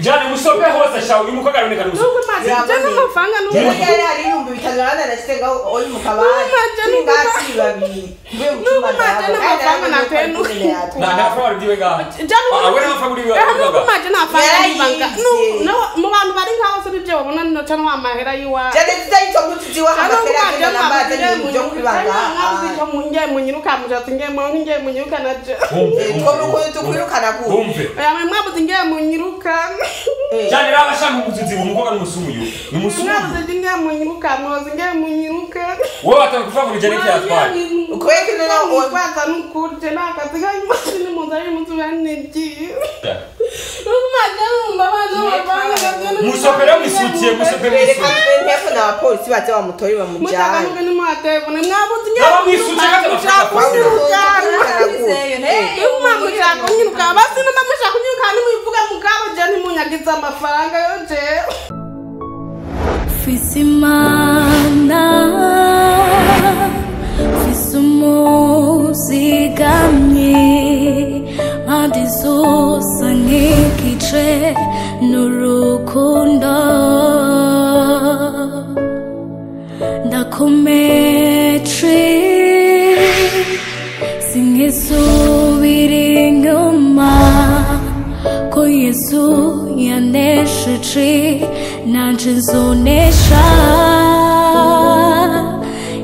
Jane musope hose shawe uyu mukobwa araboneka n'umusuma. Jane amafaranga n'ubu yari ari 5000 rwanda nashyize ngaho uri mu kabari turi babiri mvuye mu cyumba ndahabona amafaranga na penu nta mafaranga uriwe ngaho Jane awe nta mafaranga uriwe ngaho maje nta faranga nibanga no mu bantu bari ngaho se nibyo babona no cyangwa amahera yiwa Jane zitayitwa mutuzi wa amahera n'amazi n'ibyo kwibanga ngiye munyiruka mushatsi ngiye ngiye munyiruka na je tukwirukana ku oya mwabuze ngiye munyiruka Jane raba shaka umutuzi umukobwa n'umusumu uyu ni umusumu mwabuze ngiye munyiruka mwabuze ngiye munyiruka wowe watanga kuvuga ngo Jane yatwaye ukweke none kwanza nukurje nakazi kanyuma ni munzu ari munzu banibyi musopera mwisutiye musopera mwisutiye nteko na abapolisi baze bamutori bamujyane Fisimana fisumuzigamye mpande zose nk'igice n'urukundo ndakomeje sinkisubira inyuma ko Yesu yanesheje nanje nzonesha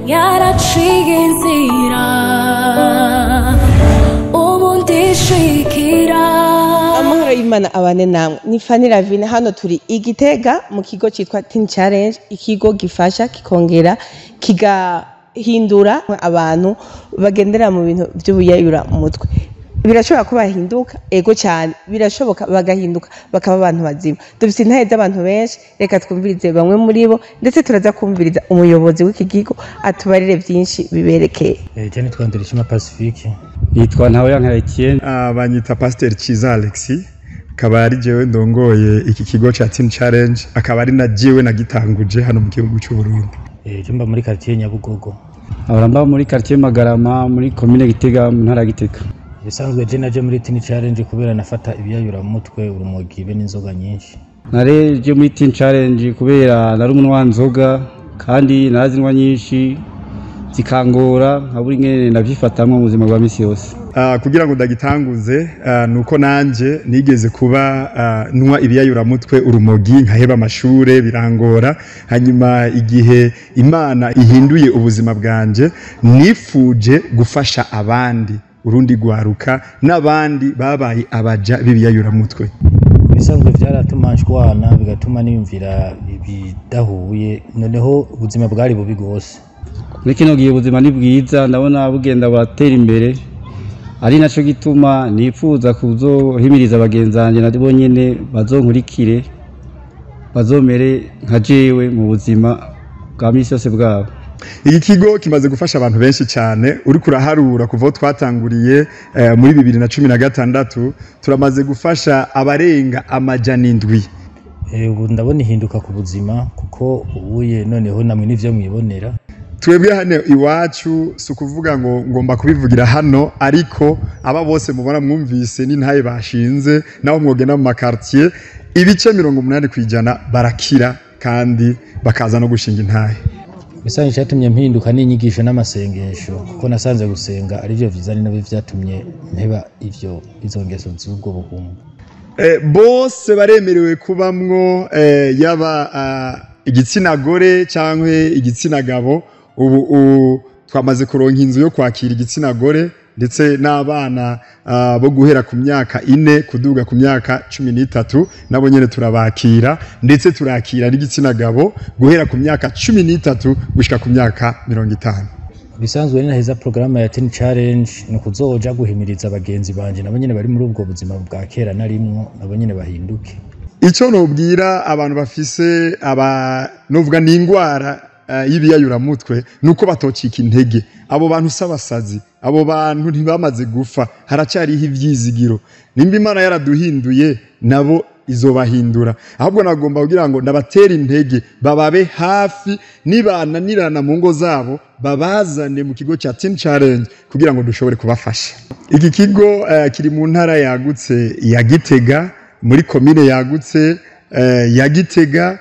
yaraciye inzira ubu ndishikira. Amahoro y'Imana abane namwe ni Fanny Ravine. Hano turi Igitega mu kigo cyitwa Teen Challenge, ikigo gifasha kikongera kigahindura abantu bagendera mu bintu by'ubuyayura mutwe. Birashoboka ko bahinduka, ego cyane birashoboka bagahinduka bakaba abantu bazima. Dufite intahe z'abantu benshi, reka twumvirize bamwe muri bo, ndetse turaza kumviriza umuyobozi w'iki kigo atubarire byinshi biberekeye. Jane Twandurishima Pacifique, yitwa Ntawe Etienne, banyita Pasteur Ciza Alexis, akaba ari jewe ndongoye iki kigo cha Teen Challenge, akaba ari na jewe nagitanguje hano mu gihugu cy'u Burundi. Jumba muri quartier Nyabugogo, abaramba muri quartier Magarama muri commune Gitega mu ntara Gitega. Bisanzwe je naje muri Teen Challenge kubera nafata ibiyayura mutwe urumogi be n'inzoga nyinshi. Nare je muri Teen Challenge kubera nari umunwa nzoga kandi narazinwa nyinshi zikangora nkaburi ngene ndavyifatamwe mu buzima bwa misi yose. Kugira ngo ndagitanguze nuko nanje nigeze kuba nwa ibiyayura mutwe urumogi nkaheba amashure birangora, hanyuma igihe Imana ihinduye ubuzima bwanje nifuje gufasha abandi urundi gwaruka n'abandi babaye abaja b'ibiyayura mutwe. Bisanzwe vyaratuma nshwana bigatuma niyumvira ibidahuye, noneho ubuzima bwari bubi gose. Muri kino gihe ubuzima ni bwiza, ndabona bugenda buratera imbere, ari naco gituma nifuza kuzohimiriza bagenzi banje nabo nyene bazonkurikire bazomere nka jewe mu buzima bwa misi yose bwabo. Iki kigo kimaze gufasha abantu benshi cyane, uri kuraharura kuva twatanguriye muri 2016 turamaze gufasha abarenga 700. Ubu ndabona ihinduka ku buzima kuko ubuye noneho namwe nivyo mwibonera. Twebwe hano iwacu si ukuvuga ngo ngomba kubivugira hano, ariko aba bose mubona mwumvise n'intaye bashinze naho mwogenda mu makartier ibice 80% barakira kandi bakaza no gushinga intaye. Bisanzwe cyatumye mpinduka n'inyigisho n'amasengesho kuko nasanze gusenga ari byo vyiza, ni nabyo vyatumye mpeba ivyo izo ngeso z'ubwo buhumbu. Bose baremerewe kubamwo, yaba igitsina gore cyangwa igitsina gabo. Ubu twamaze kuronka inzu yo kwakira igitsina gore ndetse n'abana bo guhera ku myaka 4 kuduga ku myaka 13 nabo nyene turabakira, ndetse turakira n'igitsina gabo guhera ku myaka 13 gushika ku myaka 50. Bisanzwe ni naheza programme ya Teen Challenge no kuzoja guhimiriza abagenzi banje nabo nyene bari muri ubwo buzima bwa kera narimwo nabo nyene bahinduke. Ico nobwira abantu bafise aba novuga ni ingwara y'ibiyayura mutwe nuko batocika intege. Abo bantu sabasazi, abo bantu ntibamaze gufa, haracyariho ivyizigiro. Nimba Imana yaraduhinduye nabo izobahindura. Ahubwo nagomba kugira ngo ndabatera intege bababe hafi, nibananirana mu ngo zabo babazane mu kigo cya Teen Challenge kugira ngo dushobore kubafasha. Iki kigo kiri mu ntara yagutse ya Gitega, Muri komine yagutse ya Gitega,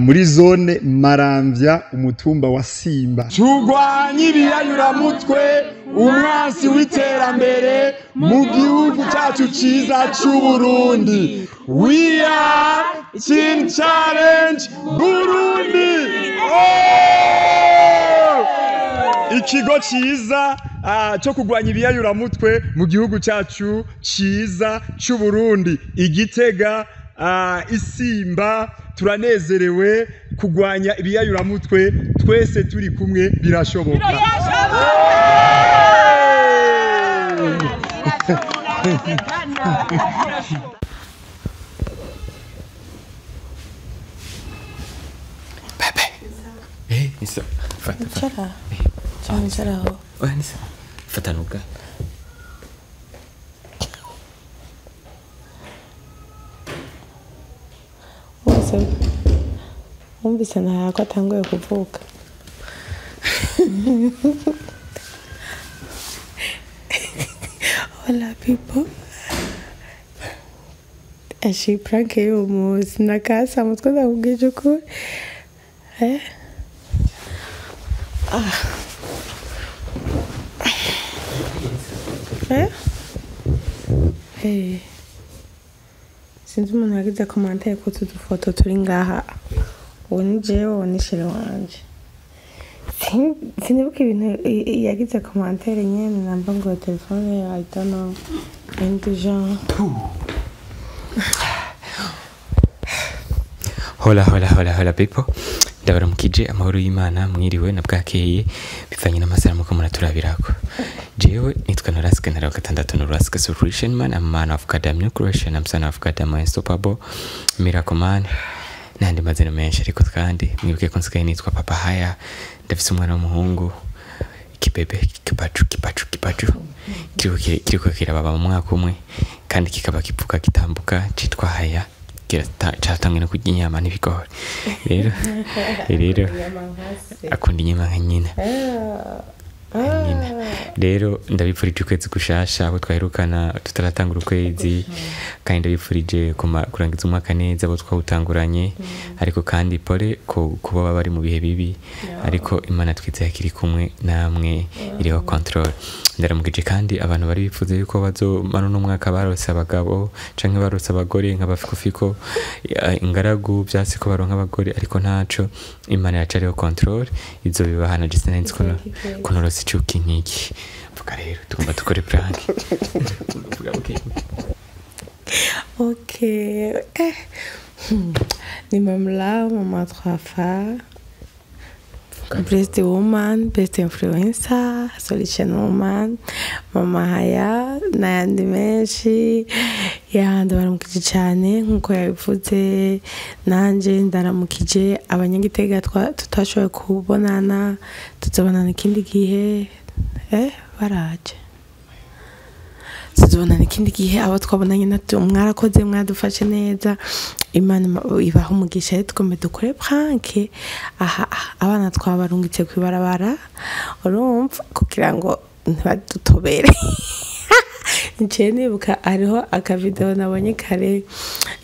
muri zone Maramvya, umutumba wa Simba. Turwanye ibiyayuramutwe, umwansi w'iterambere mu gihugu cyacu cyiza cy'u Burundi. We are Teen Challenge Burundi. Oh! Ikigo cyiza cyo kurwanya ibiyayuramutwe mu gihugu cyacu cyiza cy'u Burundi, Igitega, Isimba. Turanezerewe kurwanya ibiyayuramutwe, twese turi kumwe birashoboka. Pepe. Eh, nisa. Fata. Icara. Cyane icaraho. Oya nisa. Fata nuga. Wumvise ntaho ko atanguye kuvuka. Hola people. Ashi prank y'uwo munsi nakasa mutwe ndakubwije ukuri. Eh? Ah. Eh? Eh. Sinzi umuntu yagize commentaire ko utu dufoto turi ngaha. Uwo ni jewe, uwo ni chéri wanje. Sinibuka ibintu yagize commentaire nyene, namba ngo telefone I don't know. Ibintu genre. Hola hola hola hola people. Ndabaramukije amahoro y'Imana, mwiriwe na bwakeye bivanye n'amasaha muko muraturabirako. Jewe nitwa Norasike ntara wa gatandatu, Norasike Solution Man, I'm man of God, I'm new creation, I'm son of God, I'm unstoppable, miracle man. N'andi mazina menshi, ariko kandi mwibuke ko nsigaye nitwa Papa Haya. Ndafise umwana w'umuhungu, ikibebe kipacu kipacu kipacu, kiriko kirababa mu mwaka umwe, kandi kikaba kivuka kitambuka, citwa Haya. Cyatangiye no kurya inyama n'ibigori. Rero rero akunda inyama nka nyina. Rero ndabipfurije ukwezi gushasha, abo twaherukana tutaratangura ukwezi, kandi ndabipfurije kurangiza umwaka neza abo twawutanguranye, ariko kandi pole kuba baba bari mu bihe bibi, ariko Imana twizeye kiri kumwe namwe, iriho control. Ndaramukije kandi abantu bari bifuza yuko bazomara uno mwaka barose abagabo canke barose abagore nk'abafikofiko, ingaragu byase ko baronka abagore, ariko ntaco, Imana yacariho control, izo bibahana. Jese nari nzi ko norose icuki nk'iki. Vuga rero tugomba dukore prank. Vuga buke. Okay. Ni mamla, mama trois best woman, best influencer, solution woman, mama Haya n'ayandi menshi. Ya ndabaramukije cyane nkuko yabivuze, nanje ndaramukije abanyagitega tutashoboye kubonana, tuzobonana ikindi gihe. Baraje. Tuzobonana ikindi gihe, abo twabonanye natwe mwarakoze, mwadufashe neza. Imana ibaha umugisha. Rero tugombe dukore prank. Aha abana twabarungitse kwibarabara, urumva, kugira ngo ntibadutobere. Nciye nibuka hariho akavideo nabonye kare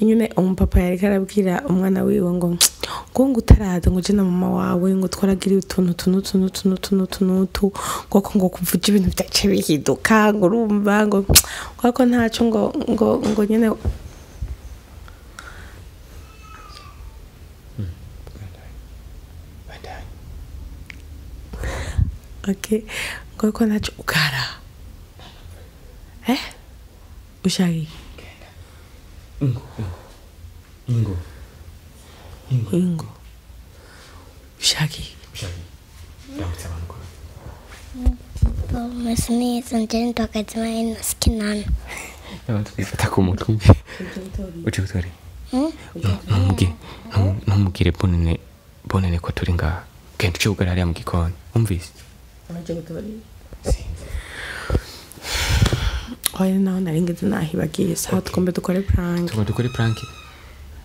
nyine, umupapa yariko arabwira umwana wiwe ngo ngo utaraza ngo uje na mama wawe ngo twaragiriye utuntu utu n'utu n'utu n'utu n'utu n'utu, ngo ko ngo kuvuga ibintu byace bihinduka, ngo urumva ngo ko ntaco ngo ngo ngo nyine. Okay, ngo ko ntaco ukara. Ushaka iki? Ingo. Ingo. Ingo. Ingo. Ushaka iki? Ushaka iki? Ndamutse abantu ko. Meze neza, njye ndakazima inosi kinana. Abantu bifata ku mutwe. Uje gutore. Ntumubwire bonene bonene ko turi ngaha. Genda uce ugara hariya mu gikoni. Umvise? Uje gutore. Oya naho nari ngeze nahibagiye, sawa tugombe dukore prank. Tugomba dukore prank.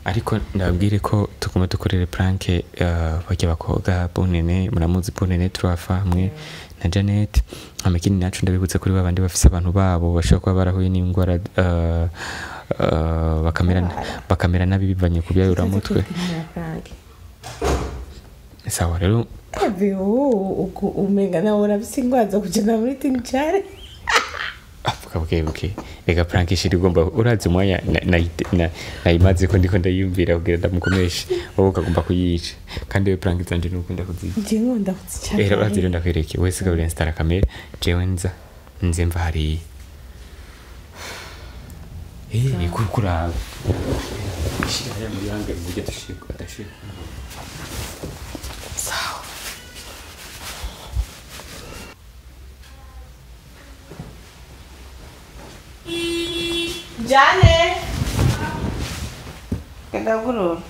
Ariko ndababwire ko tugomba dukorere prank barya bakobwa bonene, muramuzi bonene turafa hamwe na Janet. Amakini nacu ndabibutsa kuri babandi bafise abantu babo bashobora kuba barahuye n'indwara Bakamera nabi bivanye ku byayura mutwe. Sawa rero umenga nawe urafise ingwara zo kugenda muri Teen Challenge. Avuga buke buke reka prank ishiri ugomba urazi umwanya nayimaze ko ndiko ndayumvira kugira ndamukomeshe wowe ukagomba kuyica kandi we prank zanje nukunda kuzica. Je nkunda kuzica. Rero urazi rero ndakwereke wese gabura install kamera jewe nza nze mva hariya kuraba shira hariya muri yange mujye dushika adashira. Sawa. Jane. Genda gurura.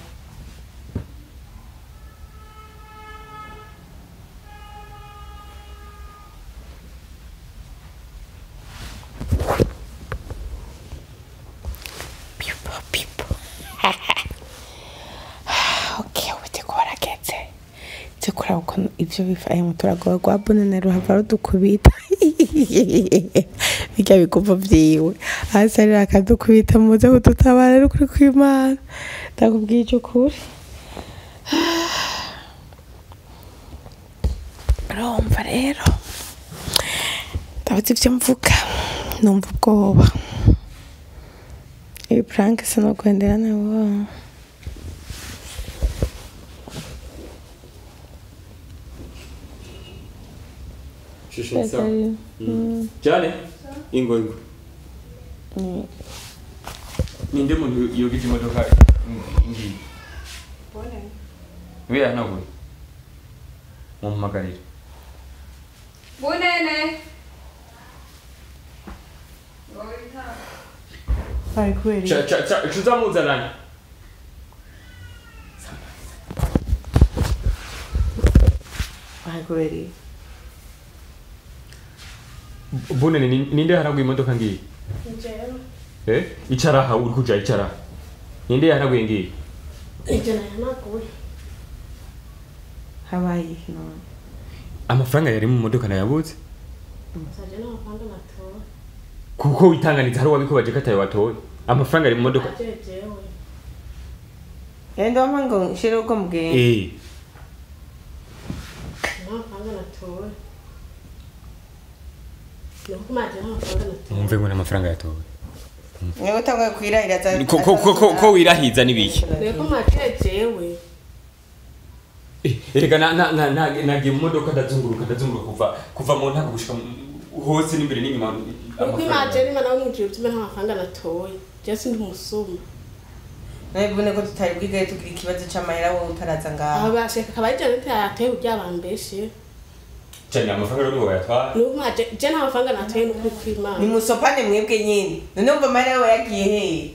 Pipo pipo. Okay, ubu warageze. Tukora uko ivyo bifaye muturago rwa bonene ruhava rudukubita. Bijya biguvu vyiwe. Hasi ari akadukubita muze kudutabara rero kuri kw'Imana. Ndakubwiye ico kuri. Urumva rero. Ndabuze ivyo mvuga. Numva ubwoba. Iyi prank sinokwendera nabo. Jane, ingo ingo. Ninde muntu yogeje imodoka ngiyi? Bone. Weya nawe. Mumpamagarire. Bonene. Bari kubera. Cha cha cha tuzamuzananye. Bari kubera. Bonene ninde haraguye imodoka ngiyi? Njyewe. Icara aha uri kuja icara. Ninde yahanaguye ngiyi? Ije nayanaguye. Habaye iki none? Amafaranga yari mu modoka nayabuze? Saje n'amafaranga natoye. Kuko witanganiza hari wabikubaje katayo watoye. Amafaranga yari mu modoka. Jewe. Endo mango nshire uko mugenda. Amafaranga natoye. Mwumve ngo n'amafaranga yatowe. Niwe utanguye kwirahira za ko wirahiza nibiki? Niko makejewe. Erega na na na nagiye mu modoka ndazunguruka kuva mu ntango gushika hose n'imbere n'inyuma. Uko imagine imana wamujije utume nta mafaranga natoye. Je sindi umusuma. Nabibone ko tutari bwigaye tugira ikibazo c'amahera wowe utaraza ngaho. Aho bashaka kabaje nte uryabambeshe. Cyane amafaranga rero wayatwara. Nuko je nta mafaranga natoye nuko kwimana. Ni musopane mwebwe nyine. None umva amahera yawe yagiye he?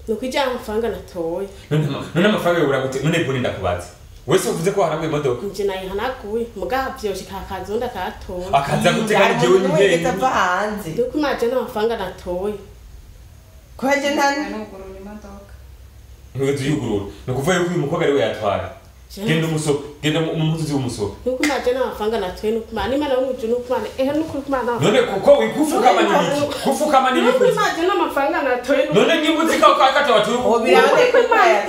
Nuko ijya amafaranga natoye. None amafaranga yabura gute? None bone ndakubaza. Wese uvuze ko haraguye imodoka. Nje nayihanaguye mugabo vyoshika akazonda katora. Akaza gute kandi jewe nte ava hanze. Nuko imaje nta mafaranga natoye. Ko je nta nugurura imodoka. Ntuzi yugurura. Nukuvuga yuko uyu mukobwa ari we yatwara. Genda umusope, genda umuzuzi w'umusope. Nuko imaje nta mafaranga natoye nuko imana imana w'umuju nuko imana ehe nuko imana. None kuko wikufukama nibiki? Kufukama nibiki? Nuko imaje nta mafaranga natoye. None nyibuzi ko akata watuye. Obirabone ko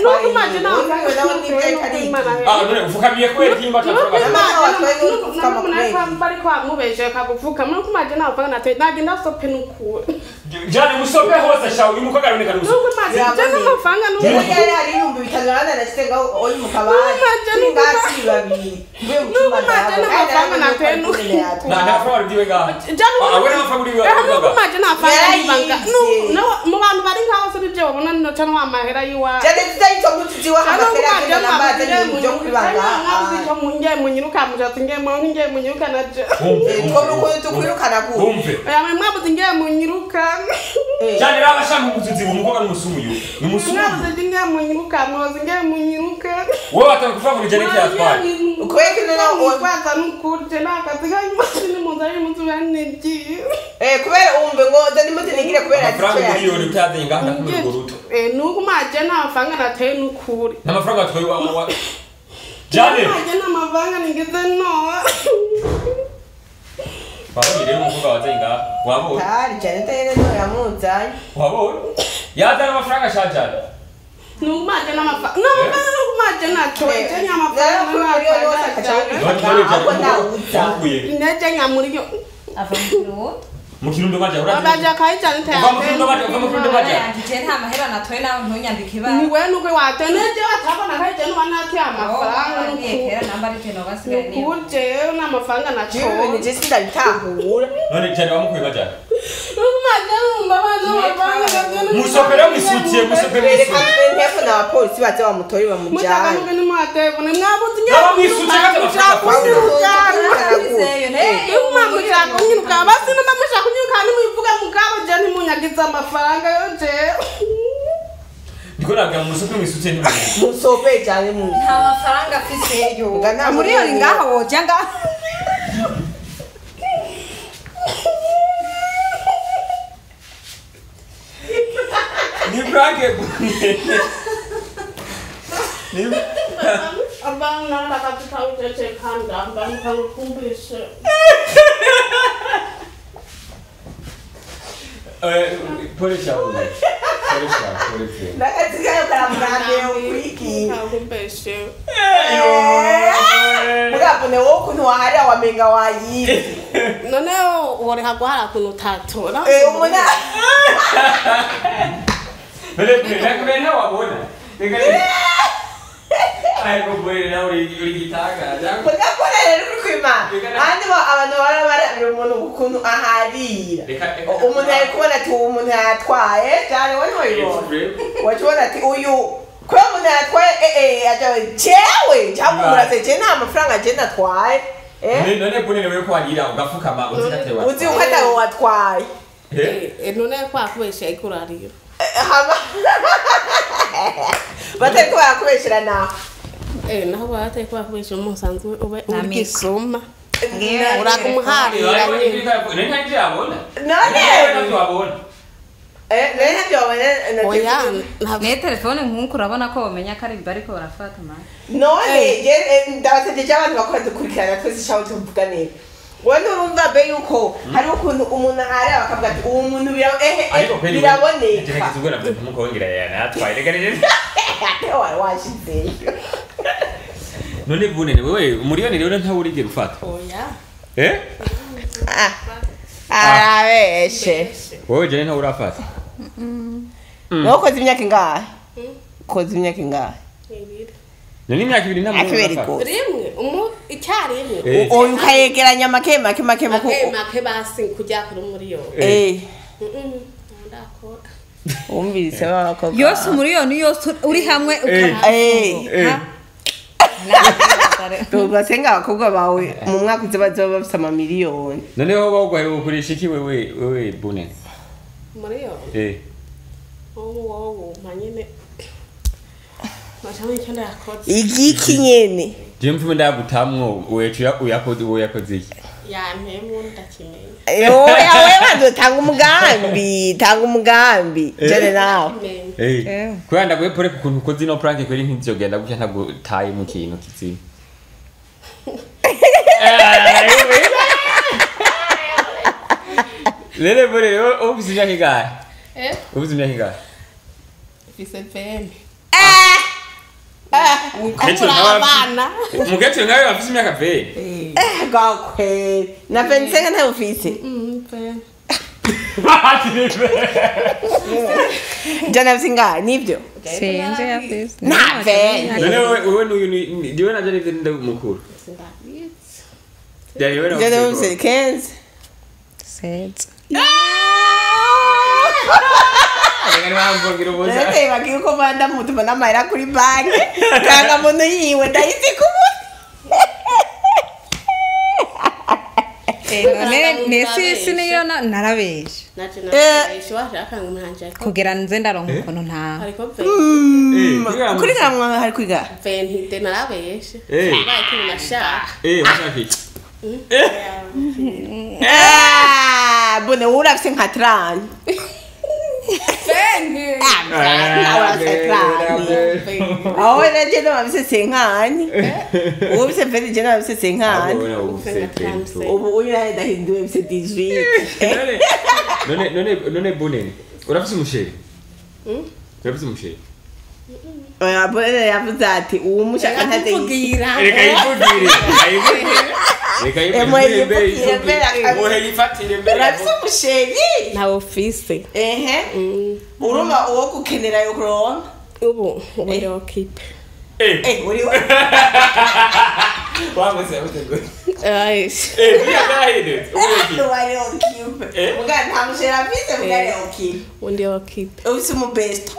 nuko imaje nta mafaranga natoye. Ah none ufukamiye kweri kimba cyafukama. Bari kwa mubeje kagufuka nuko imaje nta mafaranga natoye nagenda sope nuko. Jane musope hose shawo uyu mukobwa araboneka n'umusope. Nuko imaje nta mafaranga nuko. Yari ari 5000 randa nashyize ngaho oyi mu kabari. Ngasi babiri. Mwe mutumba na na ndiwe ngaho. Ah we n'amafaranga uri ngaho. Nuko nta faranga ibanga. No mu bantu bari ngaho se bibyo babona no cyangwa amahera yiwa. Jane zitayitwa mutuzi wa amahera agenda n'amazi n'ibyo kwibanga. Mwabuze munye munyiruka mujatsi nge munye munyiruka naje. Two nuko tukwirukana ku. Oya mwabuze nge munyiruka. Jane rabashaka umutuzi umukobwa n'umusumu yo. Ni umusumu. Mwabuze nge munyiruka mwabuze nge munyiruka. Wowe watanga kuvuga ngo Jane yatwaye. Ukweke none kwanza nukurje nakaziga imashini munzari muzubanebyi. Kubera umve ngo ndani mutinigire kubera amafaranga miliyoni utadenga ngaha kumurgo ruto. Nuko maje nta mafaranga nateye nukuri. N'amafaranga atwaye wa Jane. Maje nta mafaranga nigeze no. Wabonye rero umukobwa wazenga wabonye. Tari Jane tayene no yamuzanye. Wabonye? Yazana amafaranga shajana. Numaje n'amafaranga. N'amafaranga numaje natoye je nyamafaranga. Neje nyamuriyo. Ava mu Kirundo. Mu Kirundo baje uraje. Baje kayijana ntaya. Uva mu Kirundo baje, uva mu Kirundo baje. Je nta mahera natoye nawe ntunyandike ibara. Ni wewe nuko watoye neje batabona kayijana ubona amafaranga nuko namba ari teno basigaye ni. Kuje n'amafaranga natoye. Jewe nije sindabitahura. None cyane bamukuye baje. Numaje numva bana. Musopera mwisutiye, musopera mwisutiye. Nteko na abapolisi baze bamutoye bamujyane. Mutaka nimwate bone mwabuze amafaranga yo je. Ndiko naga musope mwisutiye ni musope cyane mu. Nta mafaranga afise yo. Muri ngaho woja nga. Ni prank. Ni abana bakatutawujeje kanda bangakumbishe. Pole chao. Pole chao, pole chao. Ndakatsikayo karamurande wiki. Akumbishe. Mugabo ne wo kuntu wahari wamenga wayize. None wori hagwara kuntu tatora. Umuna. None nakubena wabona. Ariko bwere nawe uri gitanga. Mugakora rero uri kwima. Andi abantu barabara umuntu ukuntu aharira. Umuntu ari kubona ati umuntu yatwaye cyane wowe wibona. Wacubona ati uyu kwa umuntu yatwaye aja jewe cyangwa je nta mafaranga je natwaye. None bune wewe ko warira ugafukama uzikatewa. Uzi uko atawe watwaye. None kwa kubesha ikurariyo. Hama batari ko barakubeshera naho. Naho batari ko barakubeshera umusanzwe ube urikisoma. Urakumuharira. None ntabyo yabona. None ntabyo wabona. None ntabyo wabona. Oya, ne telefone nkuko urabona ko bamenya ko ari bariko barafata ma. None ndabategeje abantu bakora dukurikirana twese shaho tuvuga neza. Wano urumva be yuko hari ukuntu umuntu araba akavuga ati uwo muntu biraboneka. Gerageza ubwo nabyo ntumukongera yanatwaye reka rero. Washizeyo. None bune wewe umuriyoni rero ntawe urigera ufata. Oya. Arabeshe. Wowe je ntawe urafata. Wowe ukoze imyaka ingahe? Ukoze imyaka ingahe? Ibiri. None imyaka ibiri nta muntu urafata. Rimwe umu icyarimwe. Oyu ukayegeranya make make make make make basi kujya kuri umuriyoni. Ndakora. Umvise babakobwa. Yose umuriyoni yose uri hamwe ukaba. Tugasenga abakobwa bawe mu mwaka uza bazoba bafite amamiliyoni. Noneho baguhaye gukoresha iki wewe wewe Bune? Umuriyoni? Wowe manyene. Mashami icyo ndakoze. Igiki nyene. Je mfume ndagutamwo wecu uyakoze uyakoze iki? Yampemu ndakimenya. Oya wewe bazotanga umugambi, tanga umugambi. Jane nawe. Kubera ndaguye pore kukuntu ukoze ino prank kweri ntizogenda gutya ntagutaye mu kintu kizima. Lele pore ufise imyaka ingahe? Ufise imyaka ingahe? Mfise 20. Mukecuru nkawe bafise imyaka 20. Gakwe. Na 25 ntayo ufise. Jana afise ingahe nivyo? Sinzi afise. Na 20. None wewe n'uyu ndiwe na Jana ndi mukuru. Jana ufise 15. Seze. None bagiye uko banda mutuma n'amahera kuri banki kanga muntu yiwe ndayizi kubu. Nesi siniyo narabeshe. Naje narabeshe washaka ngo manje kugira nze ndaronka ukuntu nta. Ariko kuri gamwa hari kwiga. 20 narabeshe. Baye kintu nashaka. Washaka iki? Bone urafise nka 30. Aho naje ndabafise senkani. Ubu bise 20 je ndabafise senkani. Ubu uyu naye ndahinduwe bise 18. None none none Bune. Urafise umusheri? Urafise umusheri? Oya, Bonere yavuze ati uwo mushaka ntaze Kugira. Reka yivugire. Reka yivugire. Muhe yifatire mbere. Urafise umusheri? Ntawe ufise. Ehe. Urumva uwo gukenera yo kuronka? Ubu ndi okipe. Uri Wamuze yavuze ngo. Ai. Buriya byarahindutse. Ubu wari okipe. Muga nta musheri afise, muga ari okipe. Ubu ndi okipe. Ufise umubesto.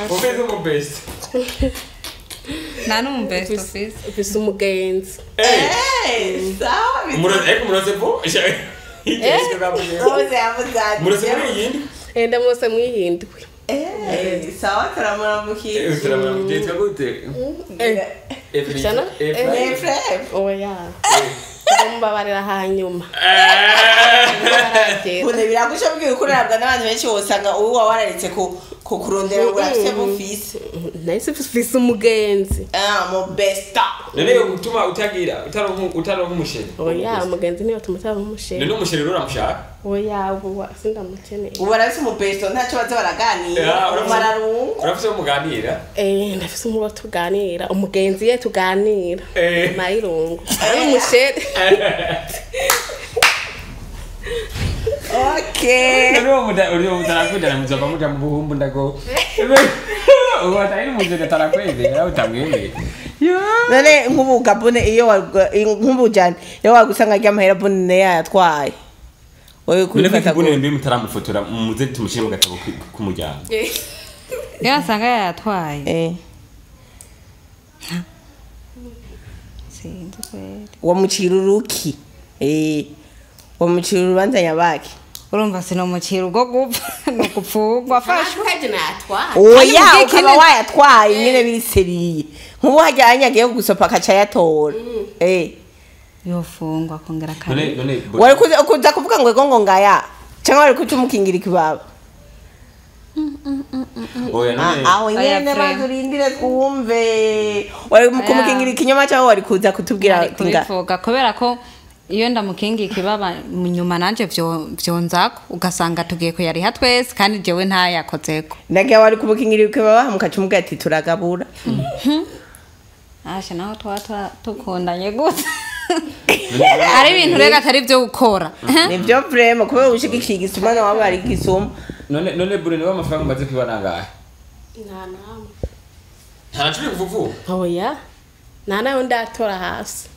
Ufise umubesto. Nta n'umubesto ufise. Ufise umugenzi. Sawa. Umuroze ariko umuroze vu. Umuroze yavuze ati. Umuroze muri iyindi. Ndamose mwihindwe. Sawa turamuramukira. Turamuramukira gute? Efrem. Efrem. Oya. Mbabarira hanyuma. Bune biragusha bwiye kurarabwa n'abantu benshi wosanga uwo wararetse ku kurondera urafise bufise. Nahise mfise umugenzi. Mu besta. None gutuma utagira utaronka umusheri. Oya, umugenzi niyo tumutaba umusheri. None umusheri uramushaka? Oya, ubu sindamukeneye. Ubu arafise umubesto ntacyo baza baraganira. Umararungu. Urafise umuganira? Ndafise umubo tuganira, umugenzi ye tuganira. Mayirungu. Ari umusheri. Okay. None mutarakundana muzova muja mu buhumbu ndago. Ubu atari muze atarakwemera utamwemeye. None nk'ubu Gabone iyo nk'ubu jane iyo wagusanga ry'amahera Bone yayatwaye. Oyo kubifata Bone mbi mutaramufotora muze tumushire mu gatabo k'umuryango. Iyo asanga yayatwaye. Sinzi kweli. Wamucira uruki. Wamucira urubanza nyabaki. Urumva sinomucira ubwo gupfa no gupfungwa afashwe. Oya, ukaba wayatwaye nyine biri seriye. Nkubu hajya anyagiye gusopa akaca yatora. Yofungwa kongera kabiri. Wari kuza kuvuga ngo ngo ngaya cyangwa wari kucumukingira ikibaba. Oya none. Aho nyene bazurindire twumve. Wari kumukingira ikinyoma cyangwa wari kuza kutubwira kubivuga kubera ko iyo ndamukingi ikibaba nyuma nanje vyonzako ugasanga tugiye kuyariha twese kandi jewe ntayakozeko. Nagiye wari kumukingira ikibaba mukacumuga ati turagabura. Asha naho twa tukundanye gute. Ari ibintu rega atari byo gukora. Nivyo vrema kubera ushigikiye igisuma na waba ari igisuma. None Bure niwe amafaranga umaze kwiba nangahe? Nta namwe. Nta nacumi kuvuvu? Oya. Nta nayo ndatora hasi.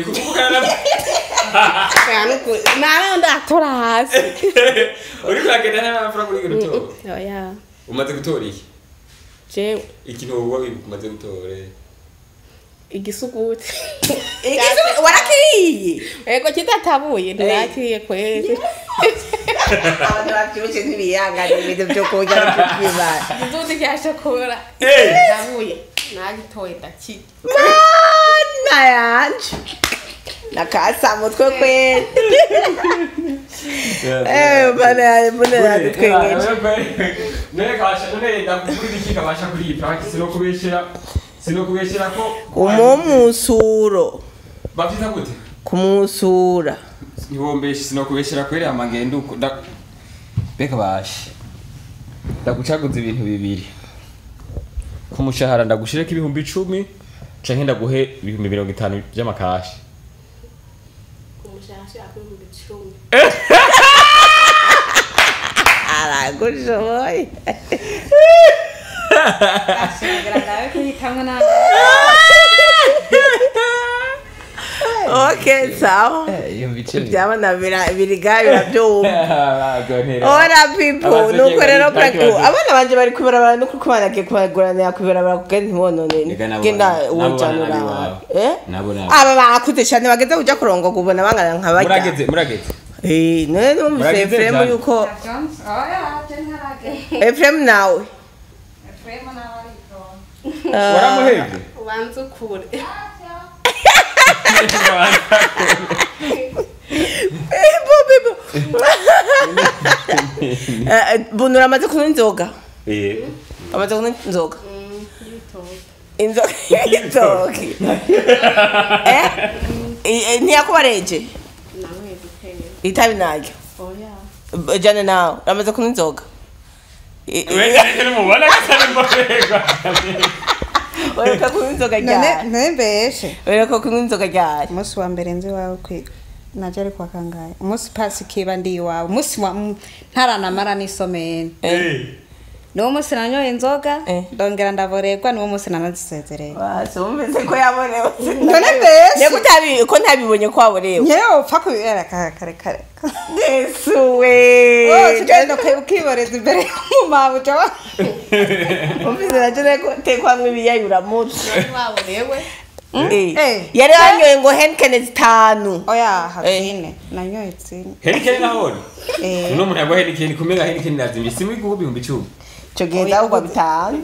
Kuvuga na Nta ndatora hasi. Uri kuragenda nta mafaranga uri gutora? Oya. Umaze gutora iki? Jewe. Ikintu wowe umaze gutora? Igisuguti. Igisuguti warakiriye? Ego kitatabuye ndakiriye kweli. Abantu bavyibushe ntibihangane ibintu vyo kurya no kwibana. Igisuguti cyashokora. Tabuye. Nagitoye ndakirya. Mana yanje. Nakasa mutwe kweli. Bana bana yadutwengeje. None kasha none ndakugurira iki kabasha kuri iyi prank sinokubeshera. Sinokubeshera ko umumusuro. Bavyita gute? Kumusura. Niwombeshe sinokubeshera kweri amagenda uko beka bashe. Ndagucaguza ibintu bibiri. Ku mushahara ndagushireko 10,000 canke ndaguhe 50,000 by'amakashi. Ku mushahara shaka 10,000. Aragushoboye. Okay, sawa. Byabana biriga birabyumva. Ora people, nuko rero practice. Abana banje bari kubarabara no kubana ke kubaguranira kubarabara kugenda ntibonone. Genda ujanura. Aba bakuze cyane bageze kuja kurongo kubona bangana nka barya. Murageze, murageze. None numvise Efrem yuko Efrem nawe. Waramuhevye? Ubanza ukure. Bibo. Bunu uramaze kunywa inzoga? Amaze kunywa inzoga? Inzoga. Inzoga. Ntiyakubareje? Itabi naryo? Oya. Jane nawe uramaze kunywa inzoga? Mubona ko Uheruka kunywa inzoga ryari? None mbeshe. Uheruka kunywa inzoga ryari? Umunsi wa mbere nzi wawe kwi naje ari kwa kangahe? Umunsi pasi kiba ndi iwawe. Umunsi wa ntaranamara n'isomene. Niwo munsi nanyoye inzoga ndongera ndaborerwa, niwo munsi nanazisezereye. Wase wumvise ko yaborewe. None mbese Nego utabi ko ntabibonye ko waborewe. Nyewe upfa kubibera kare kare. Yesu we. Oh, tugenda ukiboreza imbere y'umumabuja wa. Wumvise naje ko tekwamwe ibiyayuramutwe. Waborewe. Yari yanyoye ngo Heineken 5. Oya, hazine. Nanyoye zine. Heineken nahone. Uno muntu yagwa Heineken kumega Heineken nazimye simwe 10,000. Ico gihe ndagwa 5.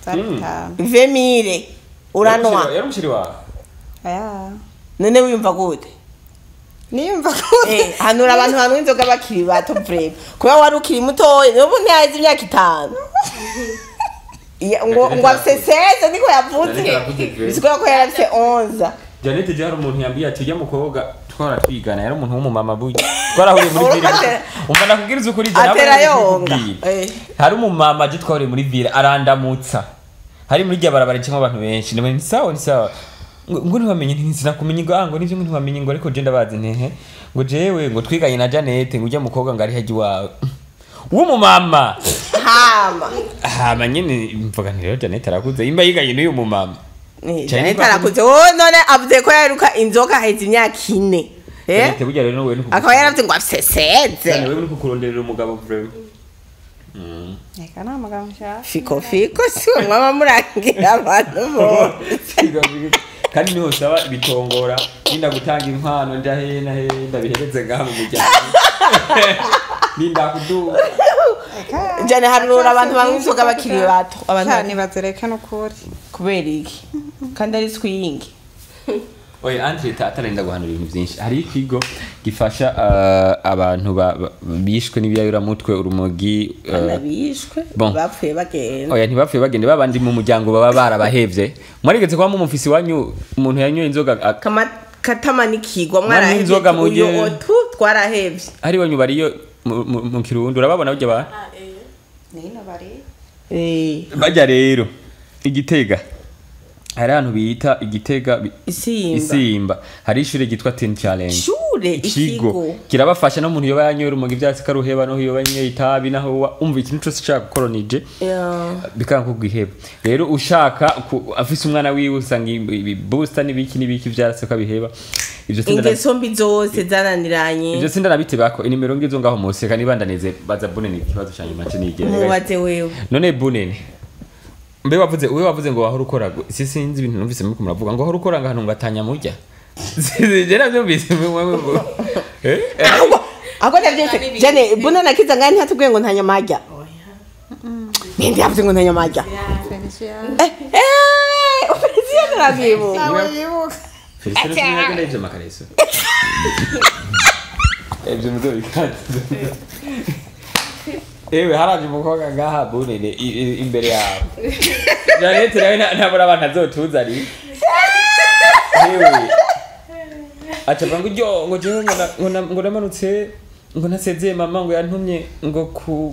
Zari 5. 20,000 uranwa. Yari umushiri wawe. Oya. None wiyumva gute? Niyumva gute? Hanura abantu banywa inzoga bakiri bato breve. Kuba wari ukiri mutoya, n'ubu ntiyaheze imyaka 5. Ngo afise 16 niko yavuze. Bisiko ko yarafise 11. Janete je hari umuntu yambiye ati ujya mukobwa twara twigana yari umuntu w'umumama burya. Twarahuriye muri villa. Umva nakubwiriza ukuri je atera yonga. Hari umumama je twahuriye muri villa arandamutsa. Hari muri rya barabara cyangwa abantu benshi. Ndamwe ni sawa ni sawa. Ngo ntiwamenye ntinakumenye ngo ngo nivyo ngo ntiwamenye ngo ariko je ndabazi ntehe. Ngo jewe ngo twiganye na Janete ngo ujya mukobwa ngo ari haji wawe. W'umumama. Hama. Hama nyene mvuga nti rero Janete arakuze imba yiganye n'uyu mumama. Janete arakuze. Oh none avuze ko yaruka inzoka haheze imyaka 4. Janete burya rero wewe nuko akaba yaravuze ngo afise 16. Janete wewe nuko kuronderera umugabo vraiment. Eka nta mugabo nshaka. Fiko fiko si mwaba murangira abantu bose. Kandi niho saba bitongora ninda gutanga impano nja he na he ndabihereze ngaha mu muryango. Ninda kuduha. Jane harura abantu banywa inzoga bakiri bato. Abantu cyane bazereka no kuri. Kubera iki? Kandi ari swing. Oya Andre atarenda guhanura ibintu byinshi. Hari ikigo gifasha abantu bishwe n'ibiyayuramutwe urumogi bishwe bapfuye bagenda. Oya ntibapfuye bagenda babandi mu muryango baba barabahevye. Mwarigeze kuba mu mufisi wanyu umuntu yanyoye inzoga katamanikirwa mwarahevye. Inzoga mu gihe twarahevye. Hari wanyu bariyo mu Kirundo urababona burya ba? Nino bari. Bajya rero Igitega. Hari ahantu bita Igitega Isimba. Hari ishure ryitwa Teen Challenge. Ishure ikigo kirabafasha no muntu yoba yanyoye urumogi ivyatsi karuheba no yoba yanyoye itabi naho umva ikintu cose ushaka gukoronije bikanga kugiheba. Rero ushaka afise umwana wiwe usanga ibi booster n'ibiki n'ibiki vyarase kabiheba. Ivyo ingeso mbi zose zananiranye. Ivyo sindanabitebako inimero ngizo ngaho museka nibandaneze baza Bunene ikibazo cyanyu mace nigere. Mubaze wewe. None Bunene mbe wavuze uwe wavuze ngo wahora ukora si sinzi ibintu numvise muri kumuravuga ngo wahora ukora ngahantu ngatanya murya. Je navyumvise mwe Ako ndavyumvise Jane Bunene akiza ngani ntatubwiye ngo ntanya marya. Ninde yavuze ngo ntanya marya? Felicien narabibuka. Felicien nagenda ivyo makareso. Ivyo muzobikata. Ewe haraje umukobwa ngaha Bunene imbere yawe. Janete nawe ntabura abantu azotuza ari. Ewe. Acha ngo ryo ngo jewe ngo namanutse ngo nasezeye mama ngo yantumye ngo ku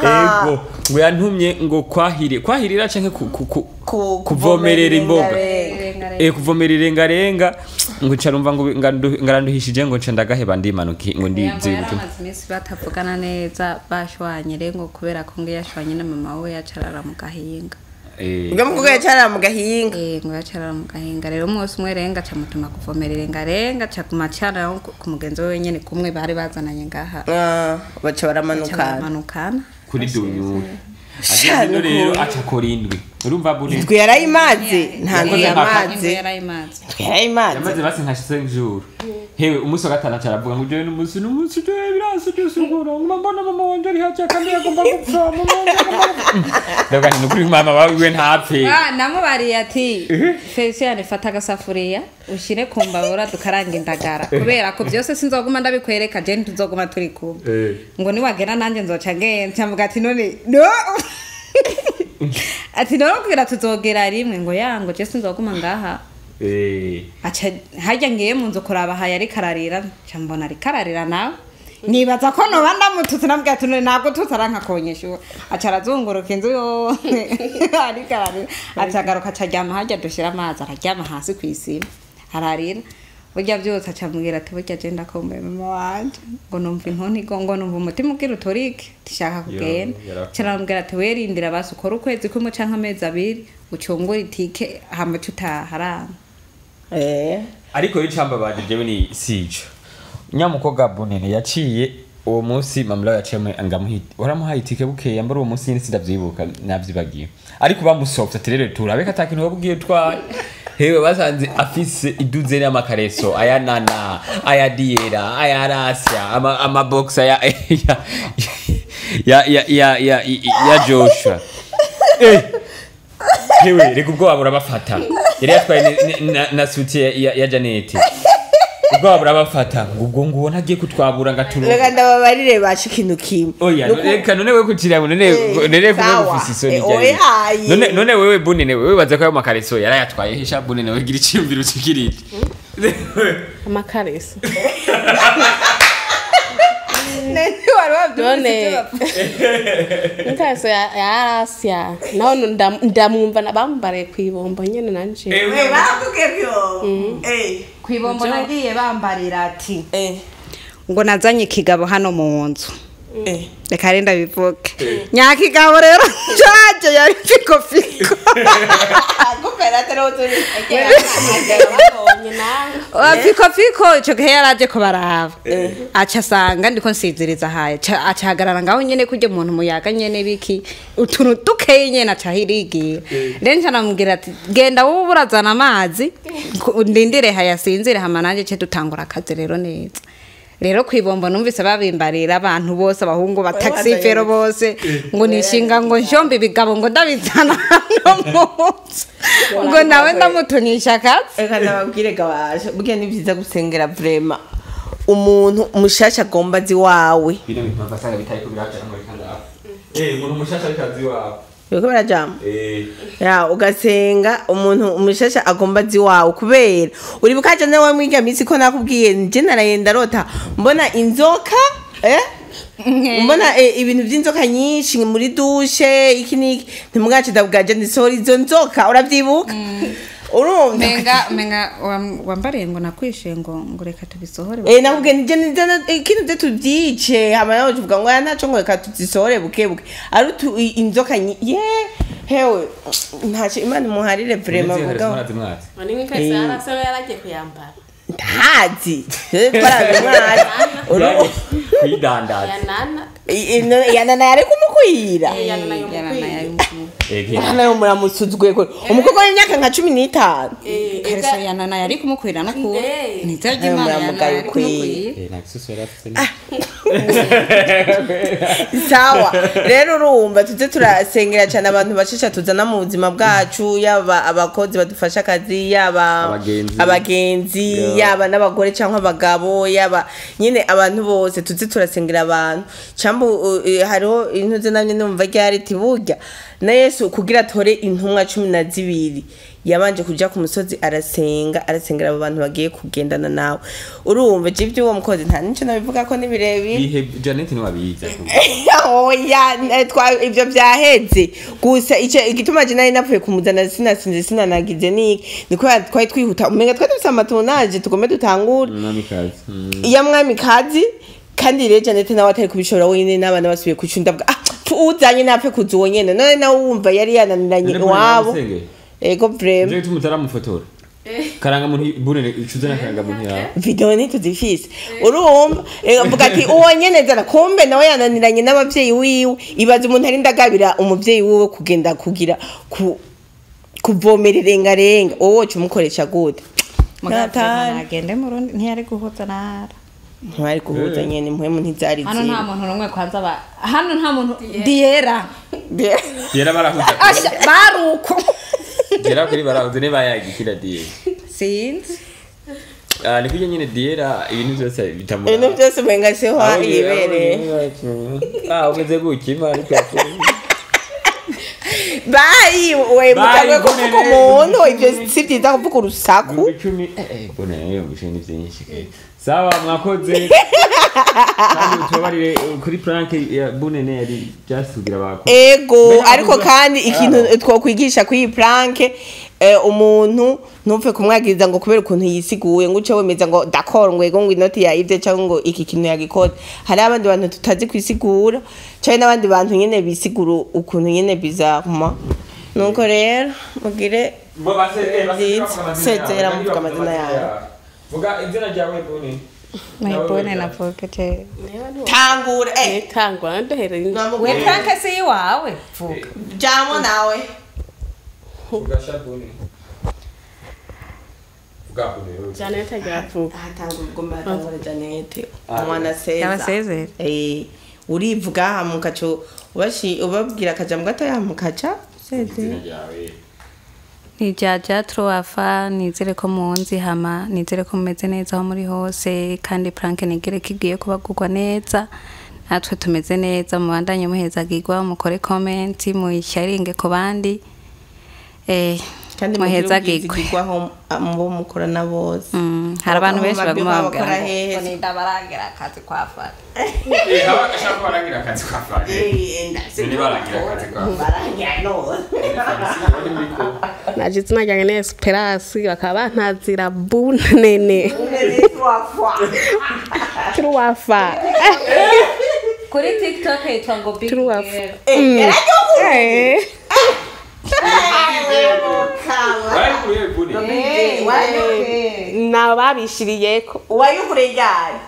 Ego ngo yantumye ngo kwahire kwahirira canke kuvomerera imboga. Kuvomerera irengarenga ngo carumva ngo ngaranduhishije ngo nca ndagaheba ndimanuki ngo ndizibuke. Amaze iminsi batavugana neza bashwanye rengo kubera ko ngo yashwanye na mama we yacarara mu gahinga. Ubwo mukobwa yacarara mu gahinga. Ngo yacarara mu gahinga rero umwose umwe renga aca mutuma kuvomerera irengarenga aca kumacana ku mugenzi we nyene kumwe bari bazananye ngaha. Baca baramanukana. Kuri dunyura. Ageze rero aca kora indwi. Urumva Bunene. Indwi yarayimaze nta ndwi yamaze. Yarayimaze. Yamaze basi nka 5 jours. Hewe umunsi wa gatanu aravuga ngo jewe n'umunsi n'umunsi jewe birasi byose ngora ngo mbona mama wanje ari haca kandi agomba gupfa mama wanje agomba gupfa. Ndavuga nti nukuri mama wawe ntapfe. Namubariye ati Felicien fata agasafuriya ushire ku mbabura dukaranga indagara kubera ko byose sinzoguma ndabikwereka je ntuzoguma turi kumwe. Ngo niwagera nanje nzoca ngenda mvuga ati none no ati none kugira tuzogera rimwe ngo yango je sinzoguma ngaha. Acha hajya ngiye mu nzu kuraba haye ari kararira nca mbona ari kararira nawe Nibaza ko noba ndamututse nabwira ati ntabwo tutaranka konyeshura. Aca arazunguruka inzu yose ariko ararira, aca agaruka aca aryama harya dushira amazi, araryama hasi kw'isima ararira. Burya byose aca ambwira ati burya je ndakomeye mama wanje, ngo numva inkoni ngo numva umutima ugira uturike tishaka kugenda. Aca arambwira ati werindira basi ukore ukwezi kumwe canke amezi abiri ucungure itike hama uce utaha aranga. Ariko rero icambabaje jewe ni sico. Nyamukobwa Bunene yaciye uwo munsi mamla yaciye ngamuhita waramuhaye itike bukeye mbara uwo munsi nyine sindavyibuka navyibagiye, ariko bamusofta ati rero turabe ko atakintu wabwiye twaye. Hewe basanze afise iduze n'amakareso aya nana aya diera aya rasya ama box aya ya ya ya ya ya Joshua. Hewe reka ubwoba burabafata, yari yatwaye na suti ya Janet, ubwoba burabafata ngo ubwo nguwo ntagiye kutwabura ngaturu. Reka ndababarire bacu ikintu kimwe. Oya reka none wewe kucira none kuvuga ufise isoni ryari. None wewe Bunene wewe baza ko ayo makareso yarayatwaye hisha Bunene wewe gira iciyumviro ukikirije. Amakareso. None wari wabyumvise. Nkaso ya naho ndamwumva nabambare kwibombo nyene nanje. Barakubwiye kwibombo. Kwibombo nagiye bambarira ati ngo nazanye ikigabo hano mu nzu. Reka renda bivuge. Nyakigabo rero cyaje yari fiko fiko. Fiko fiko ico gihe yaraje ko baraba. Aca asanga ndiko nsiziriza haye. Aca hagarara ngaho nyene kurya umuntu muyaga nyene biki utuntu dukeye nyene aca hirigira. Rero nca namubwira ati genda wowe urazana amazi ndindire hayasinzire hama nanje ce dutangura akazi rero neza. Rero kwibombo numvise babimbarira abantu bose abahungu ba taxi fero bose ngo nishinga ngo njombe ibigabo ngo ndabizana hano munsi ngo nawe ndamutunisha akazi. Reka ndababwire gabasha burya ni vyiza gusengera vraiment umuntu mushasha agomba azi wawe. Bino bintu basanga bitari kubirata ngo reka ndafa. Umuntu mushasha ariko azi wawe. Yuko barajama. Ya ugasenga umuntu umushasha agomba azi wawe kubera uribuka je nawe mwiga minsi ko nakubwiye nje narayenda rota mbona inzoka mbona ibintu by'inzoka nyinshi muri dushe iki niki ntimwace ndabwaje ndisori izo nzoka uravyibuka. Urumva menga wambariye ngo nakwishe ngo reka tubisohore. Nakubwiye nje ikintu byo tubyice hama nawe uvuga ngo ntaco ngo reka tuzisohore buke buke ari inzoka ye hewe ntaco Imana imuharire vraiment vuga. None nk'ikase arasa yaragiye kuyambara. Ntazi twarabimwazi kwidandaza. Yanana yari kumukwira. Yanana yo muramusuzwe ko umukobwa w'imyaka nka 15. Kareso yanana yari kumukwira no ku nitsaje Imana yari kumukwira. Nagisusu yarafite. Sawa rero urumva tuze turasengera cyane abantu bashesha tuzana mu buzima bwacu, yaba abakozi badufasha akazi, yaba abagenzi, yaba n'abagore cyangwa abagabo, yaba nyine abantu bose tuze turasengera abantu. Cyambu hariho intuze namye numva ryari tiburya na Yesu kugira atore intumwa 12 yabanje kuja ku musozi arasenga arasengera abo bantu bagiye kugendana nawe. Urumva je ibyo uwo mukozi nta nico nabivuga ko nibirebire. Bihe Janet ni wabiza. Oya ibyo byaheze gusa ico igituma je nari napfuye kumuzana sinasinze sinanagize niki niko twari twihuta umenga twari dufise amatonaje tugombe dutangure mwamikazi ya mwamikazi. Kandi rero Janet nawe atari kubishobora wenyine n'abana basubiye kucunda uzanye napfe kuza uwo nyene none nawe wumva yari yananiranye iwabo. Ego vrema. Nje tumutaramufotora. Karanga muntu Bunene icuze na karanga muntu yawe. Video ni tuzifise. Urumva mvuga ati uwo nyene zana kumbe nawe yananiranye n'abavyeyi wiwe ibaza umuntu ari ndagabira umuvyeyi wiwe kugenda kugira kuvomera irengarenga wowe woca umukoresha gute? Nagende mu Burundi ntiyari guhuza nara. Ntwari guhuza nyene impwemu ntizari ziri. Hano nta muntu numwe kwanza ba hano nta muntu Diera. Diera barahuza. Baruko. Diera kuri barahuza ne bayagikira Diera. Sinzi. Ni kujya nyene Diera ibintu byose bitamura. Ibintu byose mwenga se ho ibere. Ugeze guki imana Bayi we mutangwe kuvuga umuntu ibyo si byiza kuvuga urusaku. Bonene yo ni byinshi. Sawa mwakoze. Kandi tubabarire kuri prank ya Bunene yari just kugira bako. Ego, ariko kandi ikintu twokwigisha kuri iyi prank, umuntu ntupfe kumwagiriza ngo kubera ukuntu yisiguye ngo uce wemeza ngo d'accord, ngo ego, ngo inoti yayivye cyangwa ngo iki kintu yagikoze. Hari abandi bantu tutazi kwisigura, cyangwa n'abandi bantu nyene bisigura ukuntu nyene bizarrement. Nuko rero mugire Bo base byiza. Sezera muvuga amazina yawe. Vuga izina ryawe, Bune. Mayibone na Vogue. Tangura. Tangura ndohereye. We prank si iwawe, vuga. Jamo nawe. Vuga sha Bune. Vuga Bune. Janet agira vuga. Tangura, ugomba tangura Janet umwana seza. Yabasezera. Urivuga hama ukaca ubashi ubabwira akajambo gatoya, hama ukaca Izina sezera. ryawe. Ni Jaja Troafa, nizere ko munzi, hama nizere ko mumeze neza aho muri hose, kandi prank nigere kigiye kubagurwa neza, natwe tumeze neza. Mubandanye muhezagirwa, mukore comment, muyisharinge ku bandi, Kandi mugire muhezagirwe. ubwizigirwaho mu bo mukorana bose. Hari abantu benshi baguma bakora babwira ngo hehe? Ngo nindabarangira akazi kwa Fata. Aba ashaka barangira akazi kwa Fani. Ni barangira akazi kwa Fani. Barangira none. Naje izina ryanjye ni Esperance, bakaba bantazira Bunene Truwafa. Kuri TikTok yitwa ngo Big Truwafa. Girl. Bari kuri Bune. Na babishiriyeko. Wayugure ryari?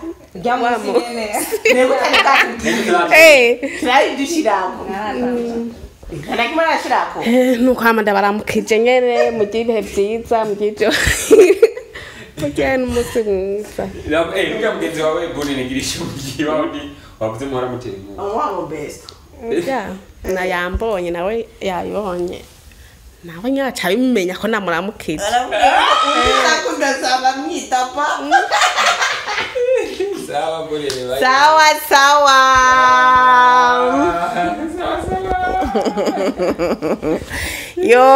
Turabidushirako ntanakimwe arashirako. Nuko hama ndabaramukije nyene, mugire ibihe vyiza, mugire ivyo mugire n'umunsi mwiza. Nubwo mugenzi wawe Bunene girisha umugiye wawe ni wavuze muhora mutera inkuru. Wabo best. Ya, na yambonye nawe yayibonye, nawe nyine aca abimenya ko namuramukije. Ndasaba mwitapa. Sawa Bunene, bye. Sawa sawa. Sawa sawa. Yo.